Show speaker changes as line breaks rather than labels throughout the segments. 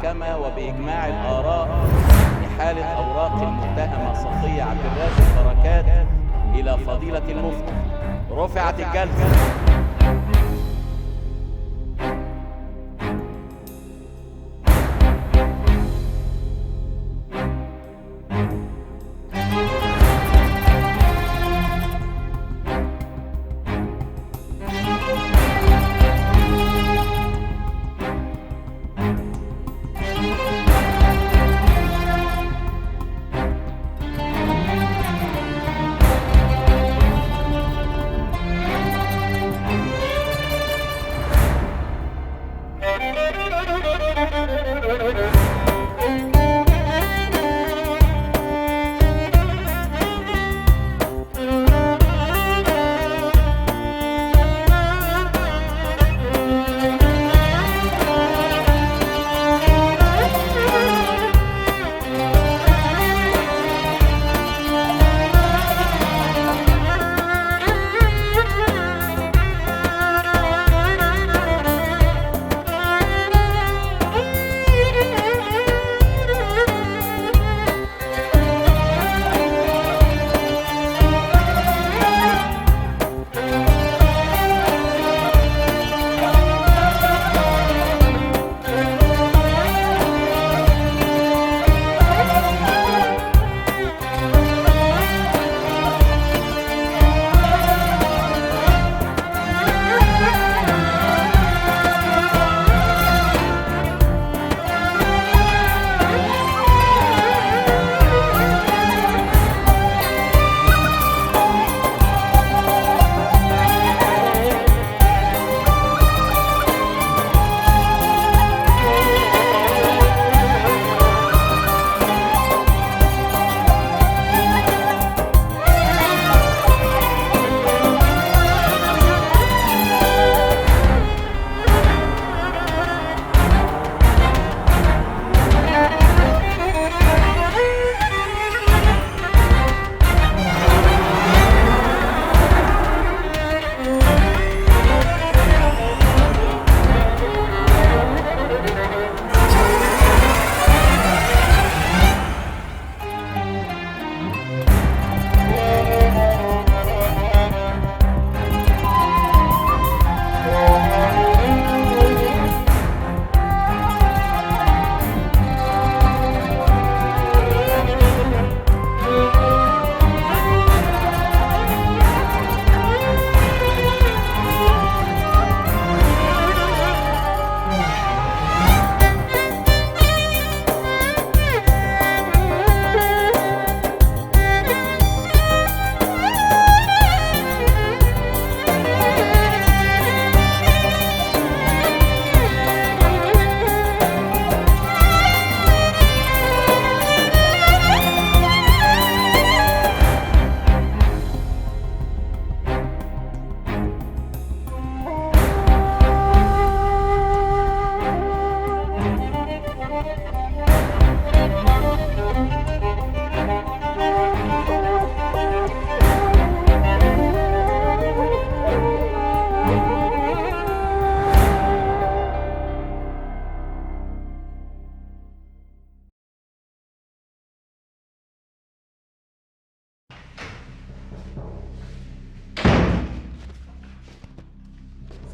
المحكمة وبإجماع الآراء إحالة أوراق المتهمة صفية عبد الرازق بركات إلى فضيلة المفتي. رفعت الجلسة.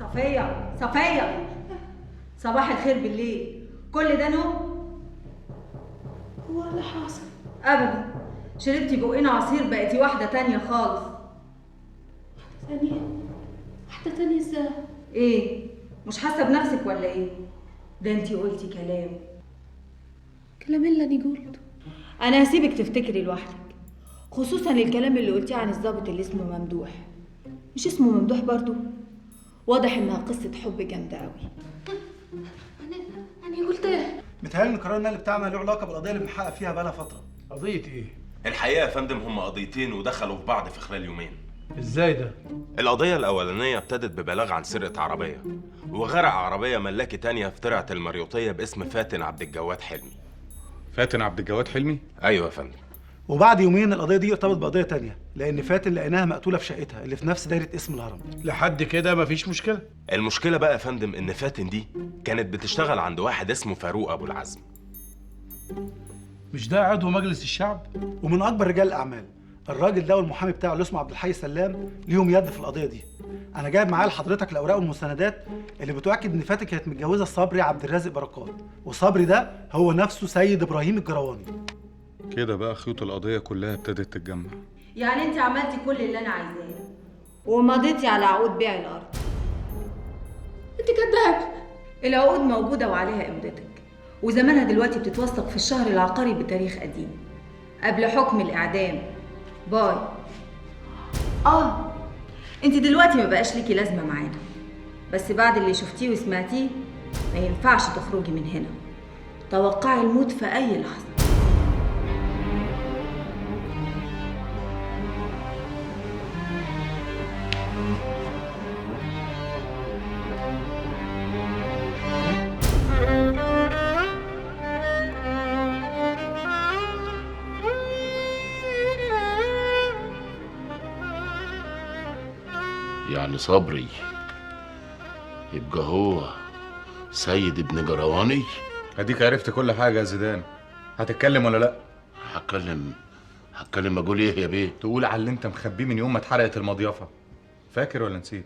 صفية صفية، صباح الخير بالليل، كل ده نوم؟
هو اللي حاصل؟
أبدا، شربتي بقنا عصير بقيتي واحدة تانية خالص.
واحدة تانية؟ واحدة تانية ازاي؟
ايه؟ مش حاسة بنفسك ولا ايه؟ ده انتي قلتي كلام.
كلام اللي انا قلته؟
أنا هسيبك تفتكري لوحدك، خصوصا الكلام اللي قلتيه عن الظابط اللي اسمه ممدوح. مش اسمه ممدوح برضو؟ واضح انها قصة حب جامدة قوي.
انا قلت ايه؟
متهيألي ان قرار النقل بتاعنا له علاقة بالقضية اللي بنحقق فيها بقالها فترة.
قضية ايه؟
الحقيقة يا فندم هم قضيتين ودخلوا في بعض في خلال يومين.
ازاي ده؟
القضية الأولانية ابتدت ببلاغ عن سرقة عربية وغرق عربية ملاكي تانية في ترعة المريوطية باسم فاتن عبد الجواد حلمي.
فاتن عبد الجواد حلمي؟
أيوة يا فندم.
وبعد يومين القضية دي ارتبط بقضيه تانية، لان فاتن لقيناها مقتوله في شقتها اللي في نفس دايرة اسم الهرم.
لحد كده مفيش مشكلة.
المشكلة بقى يا فندم ان فاتن دي كانت بتشتغل عند واحد اسمه فاروق ابو العزم.
مش ده عضو مجلس الشعب
ومن اكبر رجال الاعمال؟ الراجل ده والمحامي بتاعه اللي اسمه عبد الحي سلام ليهم يد في القضية دي. انا جايب معايا لحضرتك الاوراق والمستندات اللي بتؤكد ان فاتن كانت متجوزة صبري عبد الرازق بركات، وصبري ده هو نفسه سيد ابراهيم الجرواني.
كده بقى خيوط القضية كلها ابتدت تتجمع.
يعني انت عملتي كل اللي انا عايزاه ومضيتي على عقود بيع الارض.
انت كدابه.
العقود موجودة وعليها امضتك، وزمانها دلوقتي بتتوثق في الشهر العقاري بتاريخ قديم قبل حكم الاعدام. باي. انت دلوقتي ما بقاش ليكي لازمه معانا، بس بعد اللي شفتيه وسمعتيه ما ينفعش تخرجي من هنا. توقعي الموت في اي لحظة.
يعني صبري يبقى هو سيد ابن جرواني؟
اديك عرفت كل حاجة يا زيدان. هتتكلم ولا لا؟
هتكلم اقول ايه يا بيه؟
تقول على اللي انت مخبيه من يوم ما اتحرقت المضيافه. فاكر ولا نسيت؟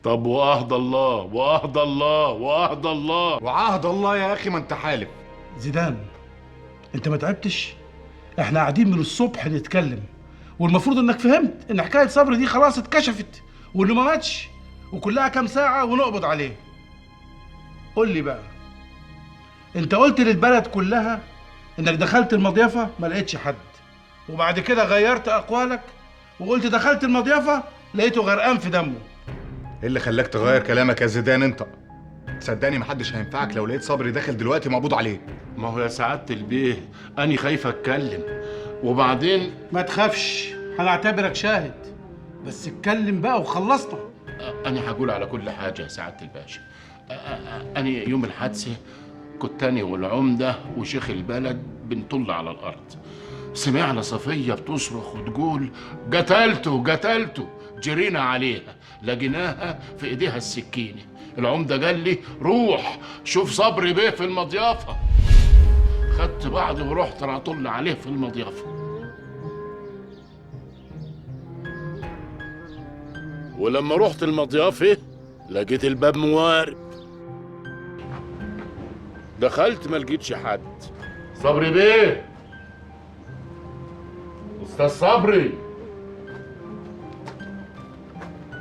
طب وعهد الله وعهد الله وعهد الله
وعهد الله يا اخي، ما انت حالف.
زيدان انت ما تعبتش؟ احنا قاعدين من الصبح نتكلم، والمفروض انك فهمت ان حكاية صبري دي خلاص اتكشفت وانه ما ماتش، وكلها كام ساعة ونقبض عليه. قول لي بقى، انت قلت للبلد كلها انك دخلت المضيافه ما لقيتش حد، وبعد كده غيرت اقوالك وقلت دخلت المضيافه لقيته غرقان في دمه.
ايه اللي خلاك تغير كلامك يا زيدان؟ انت صدقني محدش هينفعك لو لقيت صبري داخل دلوقتي مقبوض عليه.
ما هو يا سعادة البيه أنا خايف أتكلم، وبعدين
ما تخافش هنعتبرك شاهد، بس اتكلم بقى وخلصنا.
أنا هقول على كل حاجة يا سعادة الباشا. أنا يوم الحادثة كنت أنا والعمدة وشيخ البلد بنطل على الأرض، سمعنا صفية بتصرخ وتقول قتلته قتلته، جرينا عليها لقيناها في إيديها السكينة. العمدة قال لي روح شوف صبري بيه في المضيافة. خدت بعضي ورحت اطل عليه في المضيافة، ولما رحت المضيافة لقيت الباب موارب. دخلت ما لقيتش حد. صبري بيه، استاذ صبري،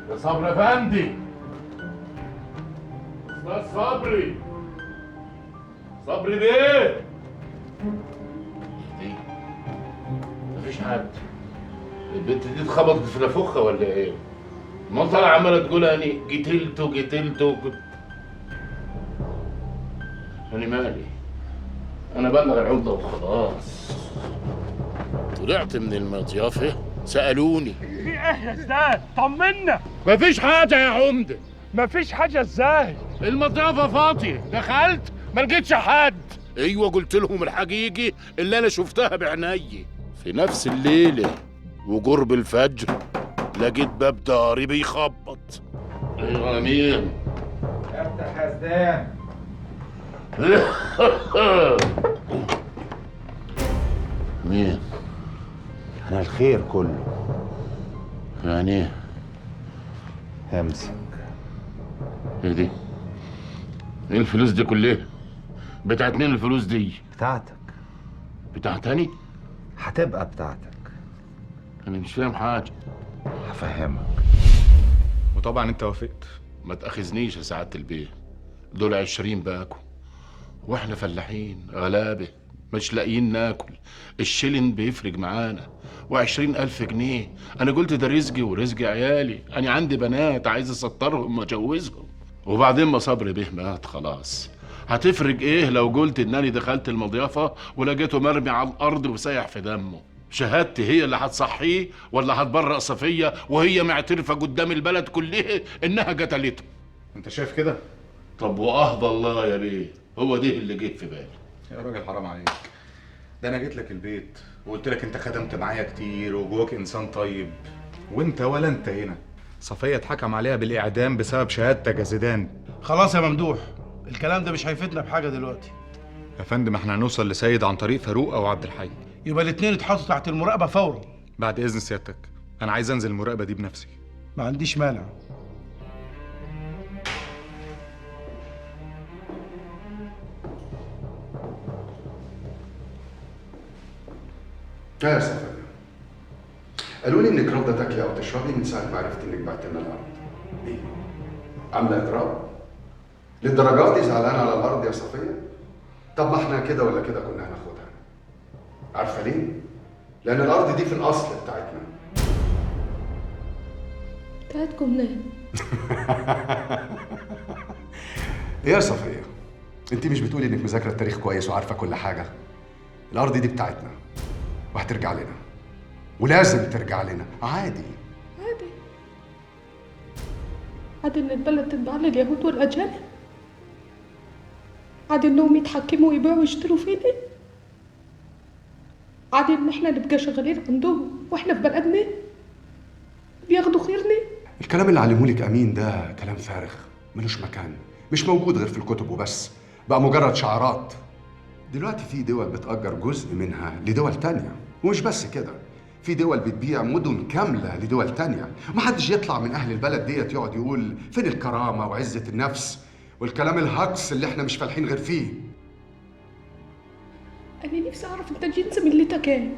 يا صبري افندي، استاذ صبري، صبري بيه. دي مفيش حد. البنت دي اتخبطت في نافوخها ولا ايه؟ ما طالعه عماله تقول اني قتلته قتلته. انا مالي، انا بلغ العمدة وخلاص. طلعت من المضيافه سالوني
في ايه يا زداد؟ طمنا.
مفيش حاجة يا عمده.
مفيش حاجة ازاي؟
المضيافه فاضية، دخلت ما لقيتش حد. ايوه قلت لهم الحقيقي اللي انا شفتها بعيني. في نفس الليلة وقرب الفجر لقيت باب داري بيخبط. ايوه مين؟
افتح يا زدان.
مين؟
أنا الخير كله.
يعني ايه؟
همسك.
ايه دي؟ ايه الفلوس دي كلها؟ بتاعت مين الفلوس دي؟
بتاعتك.
بتاعتني؟
هتبقى بتاعتك.
أنا مش فاهم حاجة.
هفهمك.
وطبعا أنت وافقت.
ما تأخذنيش يا سعادة البيه، دول 20 باكو واحنا فلاحين غلابة مش لاقيين ناكل، الشلن بيفرق معانا، و20,000 جنيه أنا قلت ده رزقي ورزق عيالي، أنا عندي بنات عايز أسطرهم وأجوزهم. وبعدين ما صبري به مات خلاص، هتفرق إيه لو قلت إنني دخلت المضيافة ولقيته مرمي على الأرض وسايح في دمه؟ شهادتي هي اللي هتصحيه ولا هتبرأ صفية وهي معترفة قدام البلد كلها إنها قتلته؟
أنت شايف كده؟
طب وأهدى الله يا بيه، هو ده اللي جه في بالي.
يا راجل حرام عليك، ده انا جيت لك البيت وقلت لك انت خدمت معايا كتير وجواك انسان طيب، وانت ولا انت هنا. صفيه اتحكم عليها بالاعدام بسبب شهادتك يا زيدان.
خلاص يا ممدوح، الكلام ده مش هيفيدنا بحاجة دلوقتي.
يا فندم احنا هنوصل لسيد عن طريق فاروق او عبد الحي.
يبقى الاثنين اتحطوا تحت المراقبة فورا.
بعد اذن سيادتك، انا عايز انزل المراقبة دي بنفسي.
ما عنديش مانع.
يا صفية، قالوا لي انك رافضه تاكلي او تشربي من ساعة ما عرفت انك بعت لنا الارض. ليه؟ عامله اضراب؟ للدرجات دي زعلانة على الارض يا صفيه؟ طب ما احنا كده ولا كده كنا هناخدها. عارفه ليه؟ لان الارض دي في الاصل بتاعتنا.
بتاعتكم ليه؟
ايه يا صفيه؟ انت مش بتقولي انك مذاكرة التاريخ كويس وعارفه كل حاجة؟ الارض دي بتاعتنا وهترجع لنا، ولازم ترجع لنا. عادي
عادي عادي ان البلد تتباع لليهود والاجانب؟ عادي انهم يتحكموا ويبيعوا ويشتروا فينا؟ عادي ان احنا نبقى شغالين عندهم واحنا في بلدنا بياخدوا خيرنا؟
الكلام اللي علمهولك امين ده كلام فارغ ملوش مكان، مش موجود غير في الكتب وبس، بقى مجرد شعارات. دلوقتي في دول بتأجر جزء منها لدول تانية، ومش بس كده، في دول بتبيع مدن كاملة لدول تانية. محدش يطلع من أهل البلد ديت يقعد يقول فين الكرامة وعزة النفس والكلام الهجص اللي احنا مش فالحين غير فيه.
أنا نفسي أعرف أنت جنس ملتك إيه؟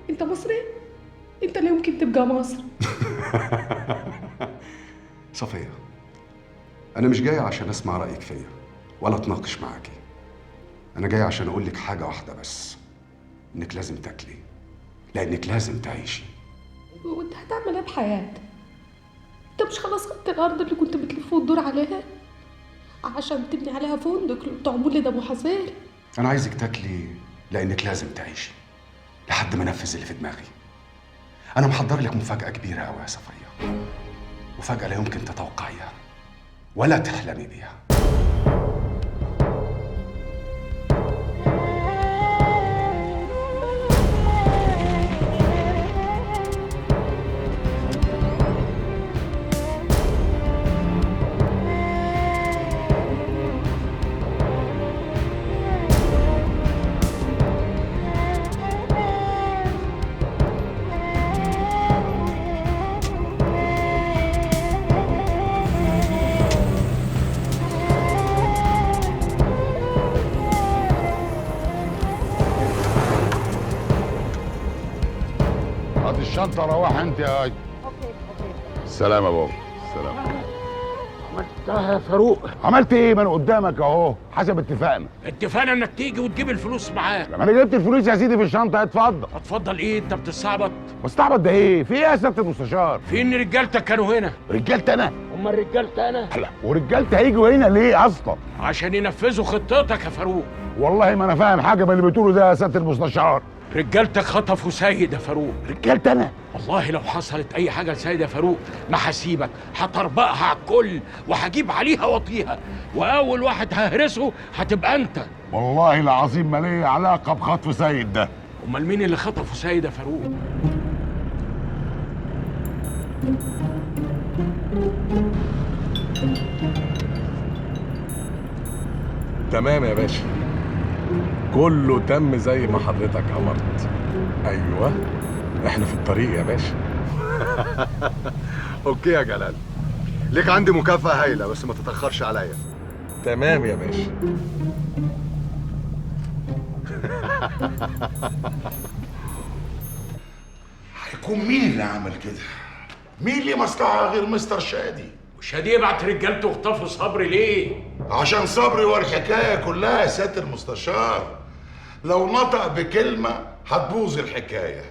أنت مصري؟ أنت لا يمكن تبقى مصري.
صفية، أنا مش جاي عشان أسمع رأيك فيا ولا أتناقش معاكي. أنا جاي عشان أقول لك حاجة واحدة بس، إنك لازم تاكلي، لأنك لازم تعيشي.
وأنت هتعمل إيه بحياتك؟ أنت مش خلاص خدت الأرض اللي كنت بتلف وتدور عليها عشان تبني عليها فندق بتوع مولد أبو حصير؟
أنا عايزك تاكلي لأنك لازم تعيشي لحد ما أنفذ اللي في دماغي. أنا محضر لك مفاجأة كبيرة أوي يا صفية، مفاجأة لا يمكن تتوقعيها ولا تحلمي بيها.
الشنطة روح انت يا okay. السلام يا بابا. السلام. عملتها يا فاروق. عملت ايه؟ ما انا قدامك اهو حسب اتفاقنا.
اتفقنا انك تيجي وتجيب الفلوس معاك.
لما انا جبت الفلوس يا سيدي في الشنطة. اتفضل.
اتفضل ايه؟ انت بتستعبط؟
بستعبط ده ايه؟ في ايه يا سيادة المستشار؟
في ان رجالتك كانوا هنا.
رجالتي انا؟
امال رجالتي انا؟
لا، ورجالتي هيجوا هنا ليه اصلا؟
عشان ينفذوا خطتك يا فاروق.
والله ما انا فاهم حاجة من اللي بتقوله ده يا سيادة المستشار.
رجالتك خطفوا سيد يا فاروق.
رجالتي انا؟
والله لو حصلت اي حاجة لسيد يا فاروق ما هسيبك، هطربقها على الكل وهجيب عليها واطيها، واول واحد ههرسه هتبقى انت.
والله العظيم ما ليا علاقة بخطف سيد ده.
امال مين اللي خطفوا سيد يا فاروق؟
تمام يا باشا، كله تم زي ما حضرتك امرت. ايوه احنا في الطريق يا باشا.
okay يا جلال، ليك عندي مكافأة هايلة بس ما تتأخرش عليا.
تمام يا باشا.
هيكون مين اللي عمل كده؟ مين ليه مصلحة غير مستر شادي؟
وشادي يبعت رجالته يخطفوا صبري ليه؟
عشان صبري والحكاية كلها يا سيادة المستشار. لو نطق بكلمة هتبوظ الحكاية.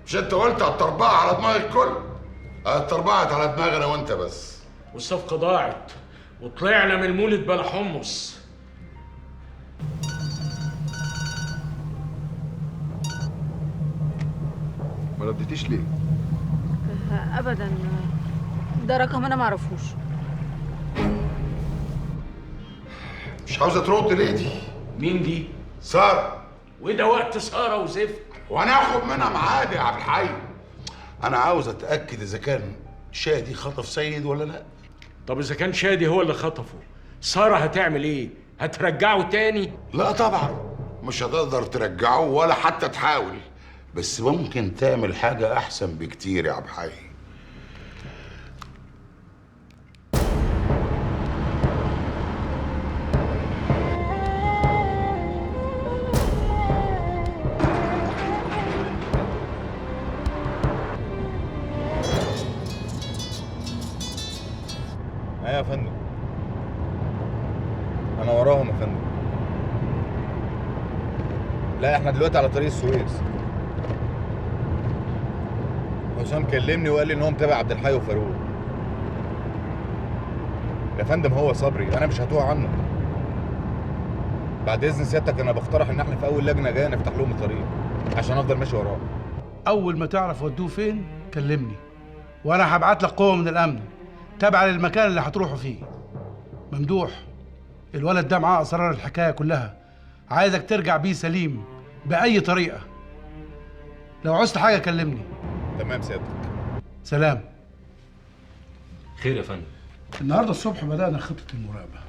مش انت قلت هتطربقها على دماغ الكل؟ اتطربقت على دماغنا وانت بس.
والصفقة ضاعت وطلعنا من المولد بلا حمص.
ما ردتيش ليه؟
ابدا، ده رقم انا معرفوش.
مش عاوزه ترد ليه دي؟
مين دي؟
ساره.
وده وقت ساره وزفت.
وانا اخد منها ميعاد يا عبد الحي. انا عاوز اتاكد اذا كان شادي خطف سيد ولا لا.
طب اذا كان شادي هو اللي خطفه، ساره هتعمل ايه؟ هترجعه تاني؟
لا طبعا مش هتقدر ترجعه ولا حتى تحاول، بس ممكن تعمل حاجة احسن بكتير يا عبد الحي.
ايوه يا فندم، انا وراهم يا فندم. لا احنا دلوقتي على طريق السويس. حسام كلمني وقال لي ان هو متابع عبد الحي وفاروق. يا فندم هو صبري، انا مش هتوه عنه. بعد اذن سيادتك انا بقترح ان احنا في اول لجنة جاية نفتح لهم الطريق عشان افضل ماشي وراه.
اول ما تعرف ودوه فين كلمني، وانا هبعت لك قوة من الامن تابعه للمكان اللي هتروحوا فيه. ممدوح الولد ده معاه اسرار الحكاية كلها، عايزك ترجع بيه سليم باي طريقه. لو عوزت حاجة كلمني.
تمام سيادتك.
سلام.
خير يا فندم.
النهارده الصبح بدأنا خطة المراقبة.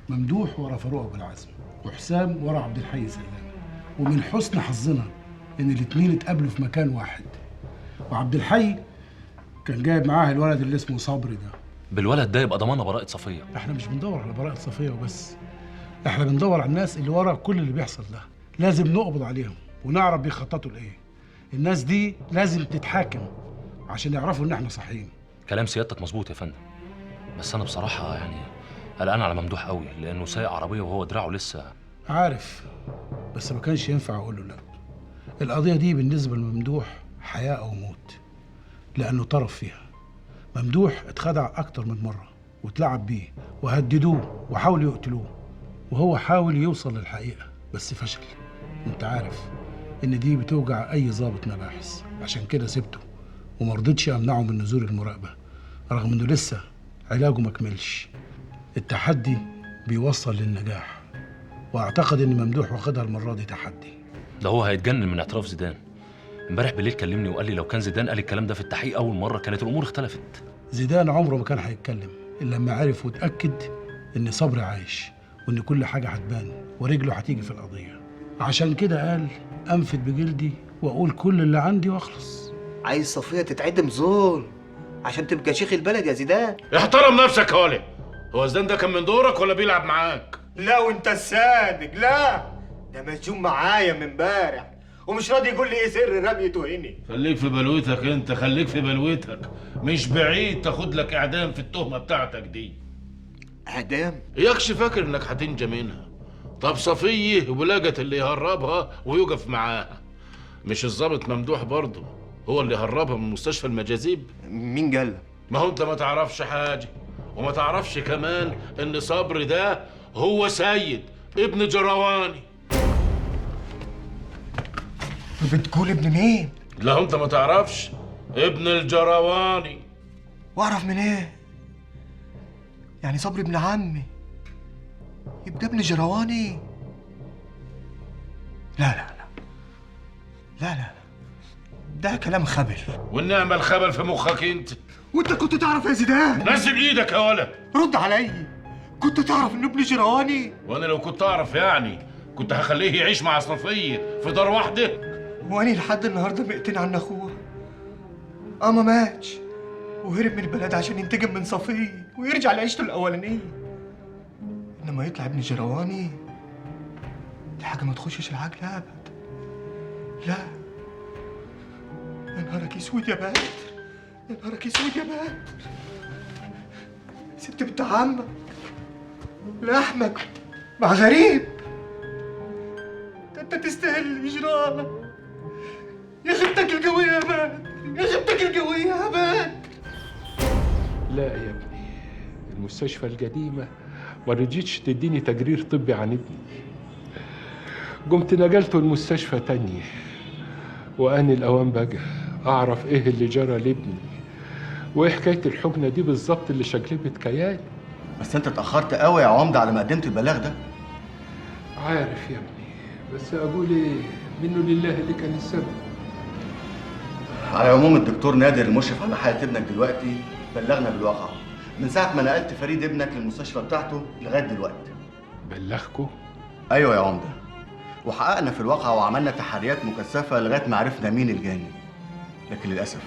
ممدوح ورا فاروق أبو العزم، وحسام ورا عبد الحي سلامة، ومن حسن حظنا إن الاتنين اتقابلوا في مكان واحد. وعبد الحي كان جايب معاه الولد اللي اسمه صبري ده.
بالولد ده يبقى ضمانة براءة صفية.
احنا مش بندور على براءة صفية وبس، احنا بندور على الناس اللي ورا كل اللي بيحصل ده. لازم نقبض عليهم ونعرف بيخططوا لإيه. الناس دي لازم تتحاكم عشان يعرفوا إن احنا صحيين.
كلام سيادتك مظبوط يا فندم، بس أنا بصراحة يعني قلقان على ممدوح قوي، لأنه سايق عربية وهو دراعه لسه.
عارف، بس ما كانش ينفع أقول له لا. القضية دي بالنسبة لممدوح حياة أو موت، لأنه طرف فيها. ممدوح اتخدع أكتر من مرة واتلعب بيه وهددوه وحاولوا يقتلوه، وهو حاول يوصل للحقيقة بس فشل. وانت عارف إن دي بتوجع أي ضابط مباحث، عشان كده سبته وما رضيتش أمنعه من نزول المراقبة رغم إنه لسه علاجه ما كملش. التحدي بيوصل للنجاح، واعتقد ان ممدوح واخدها المرة دي تحدي.
ده هو هيتجنن من اعتراف زيدان. امبارح بالليل كلمني وقال لي لو كان زيدان قال الكلام ده في التحقيق اول مرة كانت الامور اختلفت.
زيدان عمره ما كان هيتكلم الا لما عرف واتاكد ان صبري عايش وان كل حاجة هتبان ورجله هتيجي في القضية. عشان كده قال انفد بجلدي واقول كل اللي عندي واخلص.
عايز صفيه تتعدم ظلم عشان تبقى شيخ البلد يا زيدان.
احترم نفسك يا ولد. هو زيدان ده كان من دورك ولا بيلعب معاك؟
لا وانت الصادق. لا ده مسجون معايا من امبارح ومش راضي يقول لي ايه سر رميته هنا.
خليك في بلوتك انت، خليك في بلوتك، مش بعيد تاخد لك اعدام في التهمة بتاعتك دي.
اعدام؟
ياكش فاكر انك هتنجى منها؟ طب صفيه ولجت اللي يهربها ويقف معاها. مش الظابط ممدوح برضه هو اللي هربها من مستشفى المجاذيب؟
مين قال؟
ما هو انت ما تعرفش حاجة، وما تعرفش كمان ان صبري ده هو سيد ابن جرواني.
بتقول ابن مين؟
لا انت ما تعرفش، ابن الجرواني.
واعرف من ايه؟ يعني صبري ابن عمي يبقى ابن جرواني؟ لا لا لا لا لا، ده كلام خبل.
والنعمة الخبل في مخك انت.
وانت كنت تعرف يا زيدان؟
نزل ايدك يا ولد.
رد علي، كنت تعرف انه ابن جرواني؟
وانا لو كنت اعرف يعني كنت هخليه يعيش مع صفية في دار واحدة؟
واني لحد النهارده مقتنع عن اخوه. ما ماتش وهرب من البلد عشان ينتقم من صفية ويرجع لعيشته الاولانية. انما يطلع ابن جرواني دي حاجة ما تخشش العقل ابدا. لا يا نهارك اسود يا بدر، يا نهارك اسود يا بدر. سبت بنت عمك لحمك مع غريب، ده انت تستاهل اجرامك. يا خيبتك القوية يا بدر، يا خيبتك القوية يا بدر.
لا يا ابني، المستشفى القديمة ما رضيتش تديني تقرير طبي عن ابني. قمت نقلته المستشفى تانية، وأنا الأوان بقى أعرف إيه اللي جرى لابني وإيه حكاية الحجنة دي بالظبط اللي شقلبت كياني.
بس أنت اتأخرت قوي يا عمدة على ما قدمت البلاغ ده.
عارف يا ابني، بس اقول ايه، منه لله اللي كان السبب.
على العموم الدكتور نادر المشرف على حالة ابنك دلوقتي بلغنا بالواقعة من ساعة ما نقلت فريد ابنك للمستشفى بتاعته لغاية دلوقتي.
بلغكم؟
ايوه يا عمدة، وحققنا في الواقعة وعملنا تحريات مكثفة لغاية ما عرفنا مين الجاني. لكن للأسف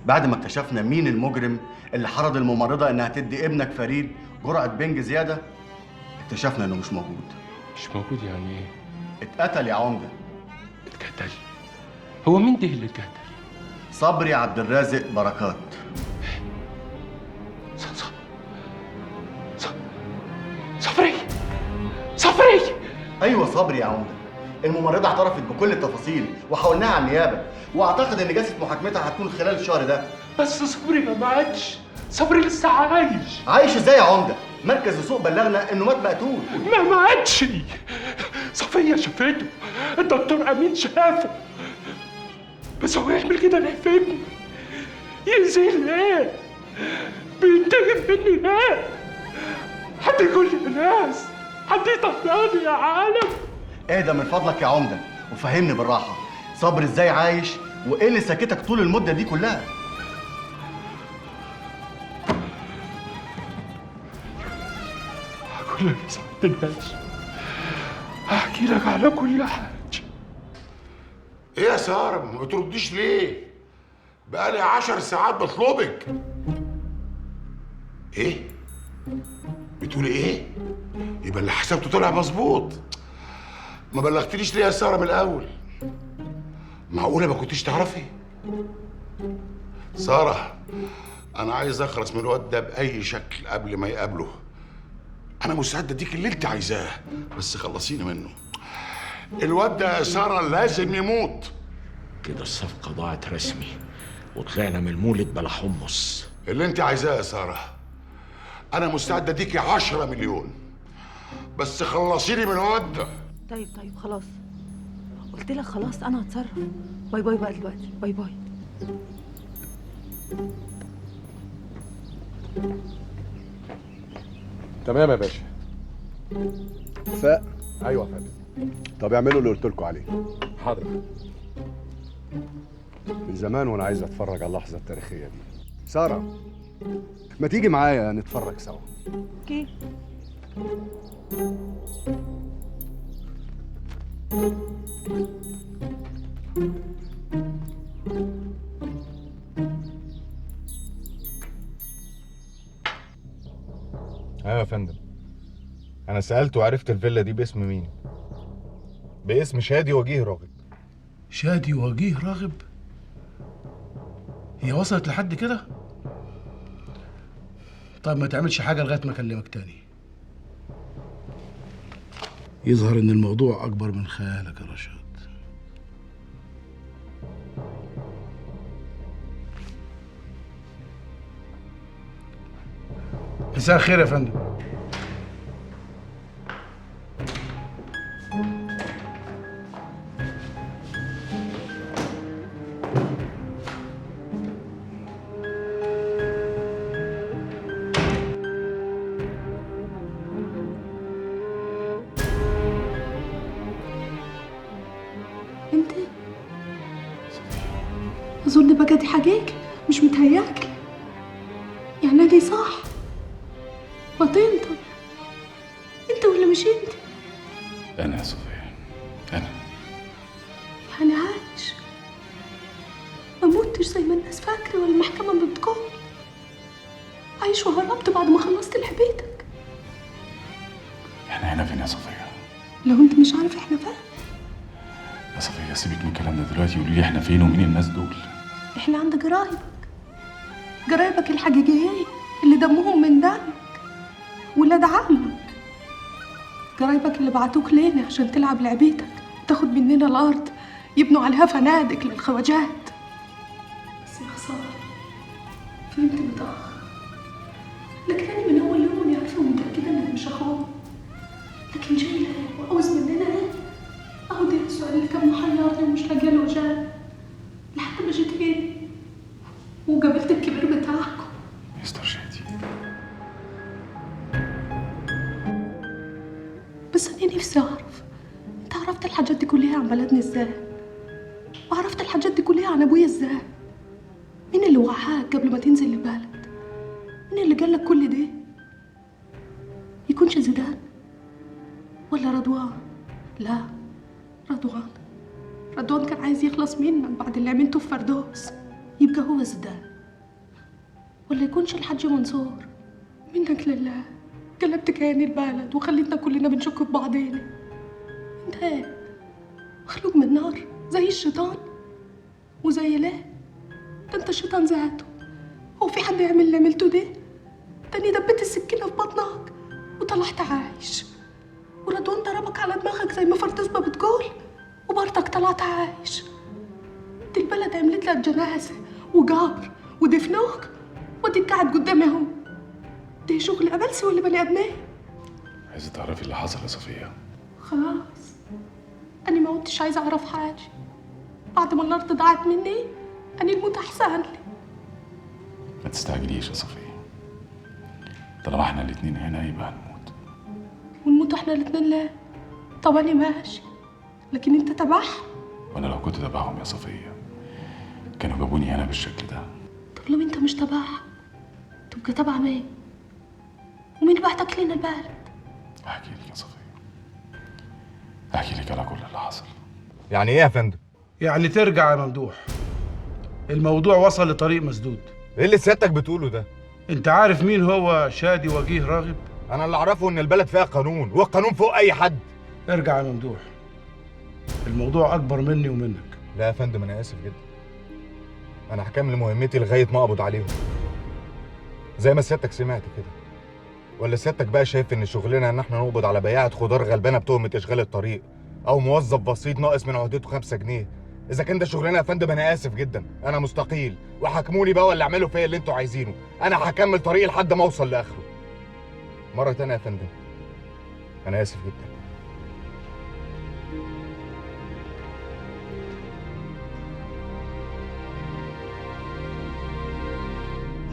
بعد ما اكتشفنا مين المجرم اللي حرض الممرضة إنها تدي ابنك فريد جرعة بنج زيادة، اكتشفنا إنه مش موجود.
مش موجود يعني إيه؟
اتقتل يا عمدة.
اتقتل؟ هو مين ده اللي اتقتل؟
صبري عبد الرازق بركات.
صبري صبري.
ايوه صبري يا عمده. الممرضة اعترفت بكل التفاصيل وحولناها على النيابة، واعتقد ان جلسه محاكمتها هتكون خلال الشهر ده.
بس صبري ما ماتش، صبري لسه عايش.
عايش ازاي يا عمده؟ مركز السوق بلغنا انه مات مقتول.
ما ماتش، صفيه شافته، الدكتور امين شافه. بس هو يعمل كده ليه في ابني؟ يأذيه ليه؟ بينتقم مني ليه؟ حد يقول لي ناس، حد يطلعني يا عالم.
اهدى من فضلك يا عمده وفهمني بالراحة، صبري ازاي عايش وايه اللي ساكتك طول المدة دي كلها؟
هقول لك يا سعادة الباشا، هحكي لك على كل حاجة.
ايه يا ساره ما بترديش ليه؟ بقالي 10 ساعات بطلبك. ايه؟ بتقولي ايه؟ يبقى اللي حسبته طلع مظبوط. ما بلغتنيش ليه يا ساره من الاول؟ معقولة ما كنتيش تعرفي؟ ساره انا عايز اخلص من الواد ده باي شكل قبل ما يقابله. انا مستعد اديك اللي انت عايزاه، بس خلصيني منه. الواد ده يا ساره لازم يموت.
كده الصفقة ضاعت رسمي وطلعنا من المولد بلا حمص.
اللي انت عايزاه يا ساره، انا مستعد اديكي 10 مليون، بس خلصيني من الواد ده.
طيب خلاص، قلت لك خلاص انا هتصرف. bye bye بقى دلوقتي، bye bye.
تمام يا باشا.
وفاء.
ايوه يا فندم.
طب اعملوا اللي قلت لكم عليه.
حاضر.
من زمان وانا عايز اتفرج على اللحظة التاريخية دي. ساره ما تيجي معايا نتفرج سوا؟
okay.
ايوه يا فندم، انا سالت وعرفت الفيلا دي باسم مين. باسم شادي وجيه راغب.
شادي وجيه راغب؟ هي وصلت لحد كده؟ طيب ما تعملش حاجة لغاية ما اكلمك تاني. يظهر ان الموضوع اكبر من خيالك يا رشاد. مساء الخير يا فندم.
انت اظن بقى دي حقيقة مش متهيألي. يعني انا صح؟ ما تنطق انت ولا مش انت؟
انا يا صفية، انا.
يعني عايش، ما متش زي ما الناس فاكرة ولا المحكمة بتقول. عايش وهربت بعد ما خلصت لحبيتك.
احنا هنا فين يا صفية؟
لو انت مش عارف احنا فين
يا صفية، سيبك من الكلام ده دلوقتي وقولي لي احنا فين ومين الناس دول؟
احنا عند قرايبك، قرايبك الحقيقيين اللي دمهم من دمك، ولاد عمك، قرايبك اللي بعتوك لينا عشان تلعب لعبتك وتاخد مننا الارض يبنوا عليها فنادق للخواجات. بس يا خسارة فهمت متأخر، لكن انا من اول يوم اني عارفة ومتأكدة انك مش اخوه. لكن جاي ليه وعاوز مننا ايه؟ اهو ده السؤال اللي كان محيرني ومش لاقيه له اجابة لحد ما جيت هنا وقابلت الكبير بتاعكم
مستر شادي.
بس انا نفسي اعرف، انت عرفت الحاجات ازاي؟ وعرفت الحاجات دي كلها عن ابويا ازاي؟ مين اللي وعاك قبل ما تنزل البلد؟ مين اللي قالك كل ده؟ يكونش زيدان ولا رضوان؟ لا، رضوان كان عايز يخلص منك بعد اللي عملته في فردوس، يبقى هو زيدان. ولا يكونش الحاج منصور؟ منك لله، قلبت كيان البلد وخليتنا كلنا بنشك في بعضينا. انت ايه؟ مخلوق من نار زي الشيطان. وزي ليه؟ ده انت الشيطان ذاته. هو في حد يعمل اللي عملته ده؟ تاني دبيت السكينة في بطنك وطلعت عايش، ورضوان ضربك على دماغك زي ما فردوس ما بتقول، وبرضك طلعت عايش. دي البلد عملت لك جنازة وجبر ودفنوك، واديك قاعد قدامي اهو. ده شغل أبلسي ولا بني آدمين؟
عايزة تعرفي اللي حصل يا صفية؟
خلاص، أنا ما كنتش عايزة أعرف حاجة. بعد ما الأرض ضاعت مني أنا الموت أحسن لي.
ما تستعجليش يا صفية، طالما احنا الاتنين هنا يبقى هنموت.
ونموت احنا الاتنين ليه؟ طب أنا ماشي، لكن أنت تبعهم.
وأنا لو كنت تبعهم يا صفية كانوا جابوني هنا بالشكل ده.
طب لو أنت مش تبعهم تبقى تبع مين؟ ومين بعتك لنا البلد؟
أحكي لك يا صفية، أحكي لك على كل اللي حصل.
يعني إيه يا فندم؟
يعني ترجع يا ممدوح، الموضوع وصل لطريق مسدود.
إيه اللي سيادتك بتقوله ده؟
أنت عارف مين هو شادي وجيه راغب؟
أنا اللي أعرفه إن البلد فيها قانون، والقانون فوق أي حد.
ارجع يا ممدوح، الموضوع أكبر مني ومنك.
لا يا فندم، أنا آسف جدا. أنا هكمل مهمتي لغاية ما أقبض عليهم. زي ما سيادتك سمعت كده. ولا سيادتك بقى شايف ان شغلنا ان احنا نقبض على بياعة خضار غلبانه بتهمة اشغال الطريق، او موظف بسيط ناقص من عهدته 5 جنيه؟ اذا كان ده شغلنا يا فندم انا اسف جدا، انا مستقيل، وحكموني بقى ولا اعملوا فيا اللي انتوا عايزينه، انا هكمل طريقي لحد ما اوصل لاخره. مرة تانية يا فندم، انا اسف جدا.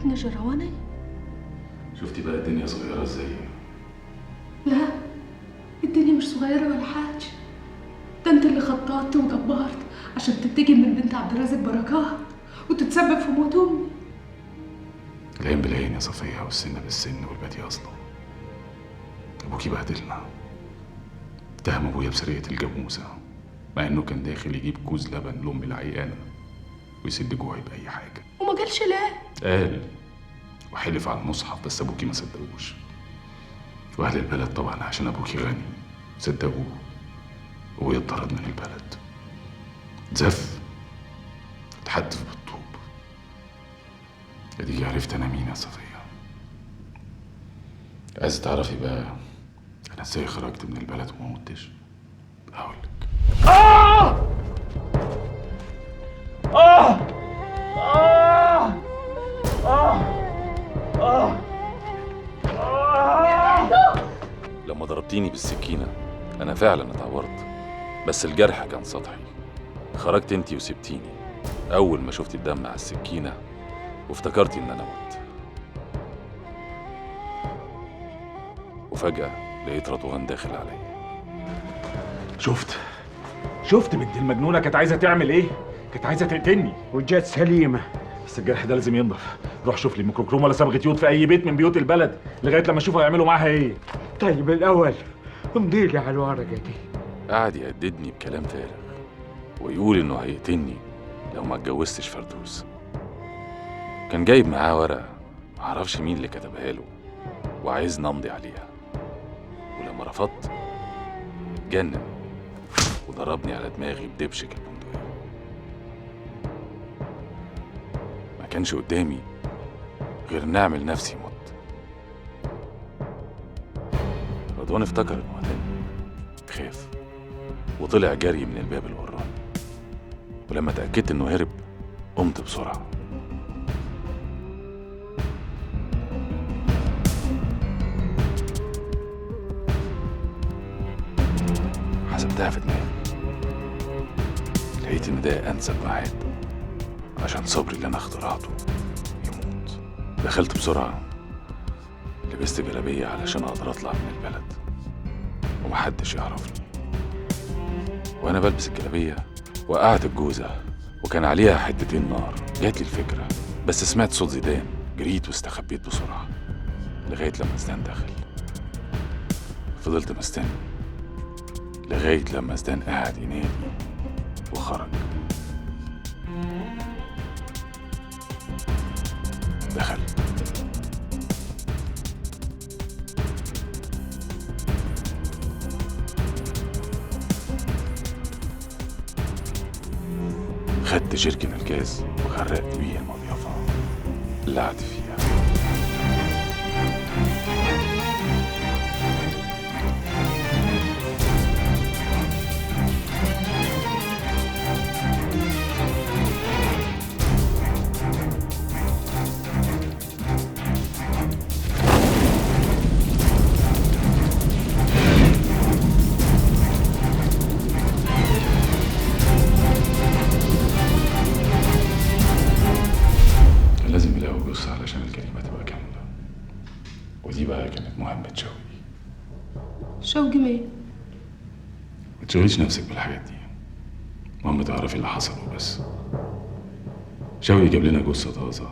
ابن جرواني؟
شفتي بقى الدنيا صغيرة ازاي؟
لا، الدنيا مش صغيرة ولا حاجة. ده انت اللي خططت ودبرت عشان تنتقم من بنت عبد الرازق بركات وتتسبب في موت امي.
العين بالعين يا صفية، والسن بالسن، والبادية أصلا. أبوكي بهدلنا، اتهم أبويا بسرقة الجاموسة، مع إنه كان داخل يجيب كوز لبن لأمي العيانة ويسد جوعي بأي حاجة.
وما قالش ليه؟
قال وحلف على المصحف، بس ابوكي ما صدقوش. واهل البلد طبعا عشان ابوكي غني صدقوه، وابويا اتطرد من البلد، اتزف، اتحدف بالطوب. اديكي عرفت انا مين يا صفية. عايزة تعرفي بقى انا ازاي خرجت من البلد وما متش؟ هقولك.
آه آه آه آه آه آه.
لما ضربتيني بالسكينة أنا فعلا اتعورت، بس الجرح كان سطحي. خرجت انتي وسبتيني أول ما شفت الدم على السكينة، وافتكرتي إن أنا مت. وفجأة لقيت رضوان داخل عليا.
شفت بنت المجنونة كانت عايزة تعمل إيه؟ كانت عايزة تقتلني
وجت سليمة.
بس الجرح ده لازم ينضف. روح شوف لي ميكروكروم ولا صبغة يود في أي بيت من بيوت البلد لغاية لما أشوف هيعملوا معاها إيه.
طيب الأول امضي لي على الورقة دي.
قعد يهددني بكلام فارغ ويقول إنه هيقتلني لو ما اتجوزتش فردوس. كان جايب معاه ورقة معرفش مين اللي كتبها له وعايزني أمضي عليها، ولما رفضت اتجنن وضربني على دماغي بدبشك البندقية. ما كانش قدامي غير نعمل نفسي مت. رضوان افتكر انه قتلني، خاف وطلع جري من الباب الوراني، ولما اتأكدت انه هرب قمت بسرعة. حسبتها في دماغي، لقيت ان ده انسب ميعاد عشان صبري اللي انا اخترعته يموت. دخلت بسرعة، لبست جلابية علشان اقدر اطلع من البلد ومحدش يعرفني. وانا بلبس الجلابية وقعت الجوزة وكان عليها حتتين نار. جات لي الفكرة، بس سمعت صوت زيدان، جريت واستخبيت بسرعة لغاية لما زيدان دخل. فضلت مستني لغاية لما زيدان قعد ينادي وخرج. دخل. خدت جيركن الجاز وغرقت بيه المضيافة اللي قعدت فيها. لازم يلاقوا جثة علشان الجريمة تبقى كاملة، ودي بقى كانت مهمة شوقي.
شوقي مين؟
ما تشغليش نفسك بالحاجات دي، المهم تعرفي اللي حصل وبس. شوقي جاب لنا جثة طازة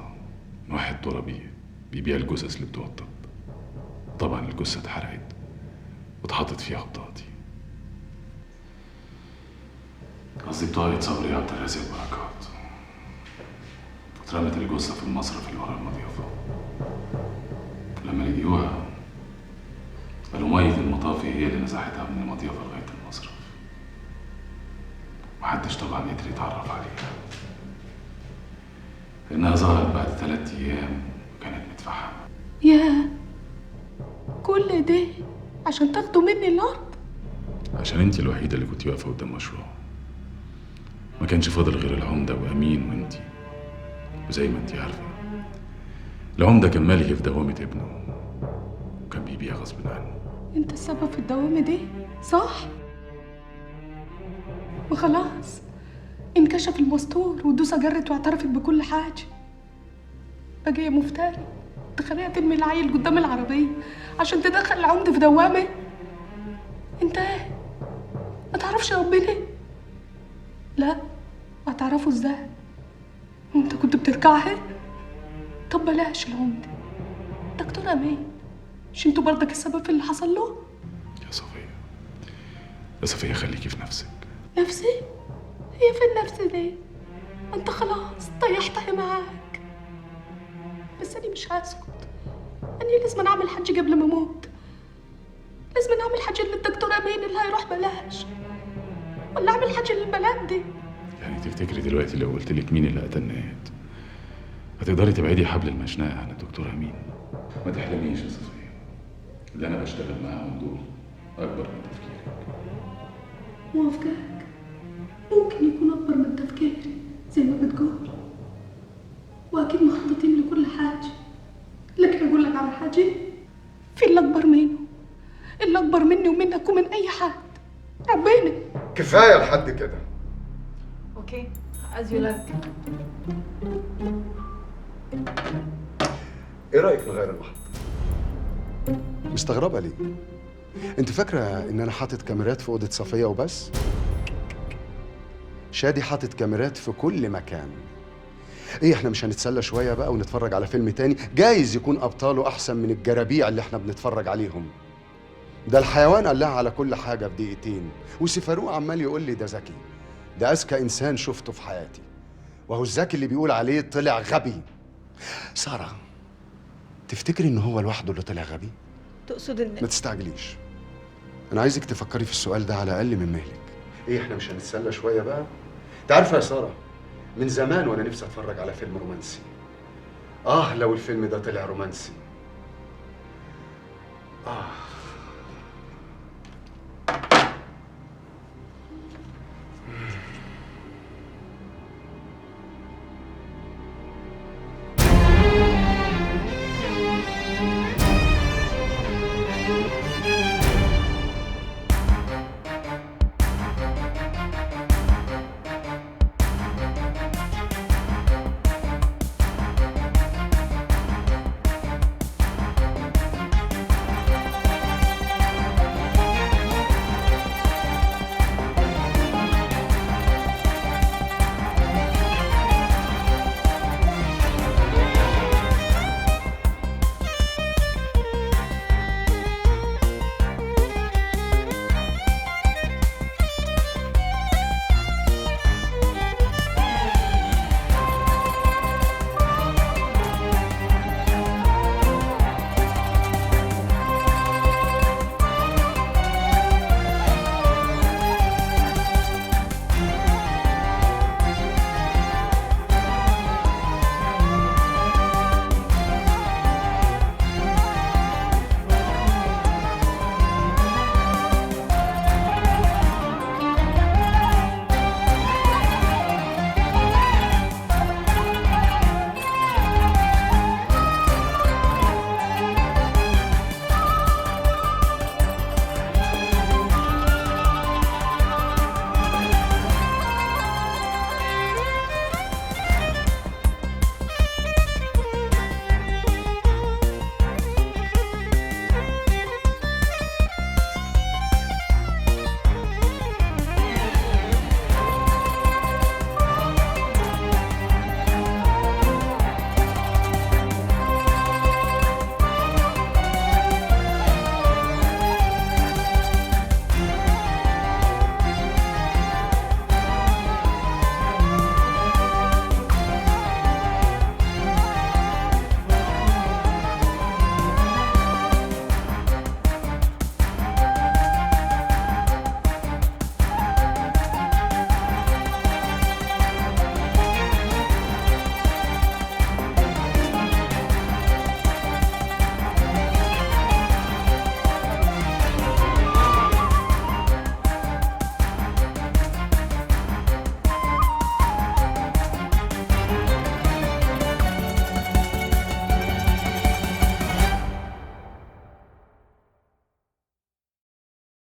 من واحد ترابي بيبيع الجثث اللي بتوع الطب. طبعا الجثة اتحرقت واتحطت فيها بطاقتي، قصدي بطاقة صبري عبد الرازق بركات. اترمت الجثة في المصرف اللي ورا المضيافة. لما لقيوها قالوا مية المطافي هي اللي نزحتها من المضيافة لغاية المصرف. محدش طبعا قدر يتعرف عليها لأنها ظهرت بعد 3 أيام وكانت متفحمة.
ياه، كل ده عشان تاخدوا مني الأرض؟
عشان انت الوحيدة اللي كنت واقفة قدام مشروع. ما كانش فاضل غير العمدة وأمين وانتي، وزي ما انتي عارفة العمدة كان مالي في دوامة ابنه وكان بيبيع غصب عنه.
انت السبب في الدوامة دي صح؟ وخلاص انكشف المستور والدوسة جرت واعترفت بكل حاجة. بقى يا مفتري تخليها ترمي العيل قدام العربية عشان تدخل العمدة في دوامة؟ انت ايه؟ ما تعرفش ربنا؟ لا، وهتعرفه ازاي؟ وانت كنت بتركعها؟ طب بلاش العمدة، دكتور أمين مش انتوا برضك السبب في اللي حصل له؟
يا صفية، يا صفية خليكي في نفسك.
نفسي؟ هي فين نفسي دي؟ انت خلاص طيحتها معاك. بس انا مش هسكت، انا لازم اعمل حاجة قبل ما اموت. لازم اعمل حاجة للدكتور أمين اللي هيروح بلاش، ولا اعمل حاجة للبلد دي.
يعني تفتكري دلوقتي لو قلت لك مين اللي قتل نهاد هتقدري تبعدي حبل المشنقة عن الدكتور أمين؟ ما تحلميش يا صفية، اللي أنا بشتغل معاهم دول أكبر من تفكيرك.
موافقك، ممكن يكون أكبر من تفكيري زي ما بتقول، وأكيد مخططين لكل حاجة. لكن أقول لك على حاجة، في اللي أكبر منه، اللي أكبر مني ومنك ومن أي حد، ربنا.
كفاية لحد كده.
Okay, as you like.
ايه رأيك نغير المحطة؟ مستغربة ليه؟ انت فاكرة ان انا حاطط كاميرات في أوضة صفية وبس؟ شادي حاطط كاميرات في كل مكان. ايه احنا مش هنتسلى شوية بقى ونتفرج على فيلم تاني؟ جايز يكون أبطاله أحسن من الجرابيع اللي احنا بنتفرج عليهم. ده الحيوان قال لها على كل حاجة في دقيقتين، وسي فاروق عمال يقول لي ده ذكي، ده أذكى إنسان شفته في حياتي، وهو الذكي اللي بيقول عليه طلع غبي. سارة، تفتكري إن هو لوحده اللي طلع غبي؟
تقصد إن؟
ما تستعجليش، أنا عايزك تفكري في السؤال ده على الأقل من مهلك. إيه إحنا مش هنتسلى شوية بقى؟ أنت عارفة يا سارة، من زمان وأنا نفسي أتفرج على فيلم رومانسي. آه لو الفيلم ده طلع رومانسي. آه.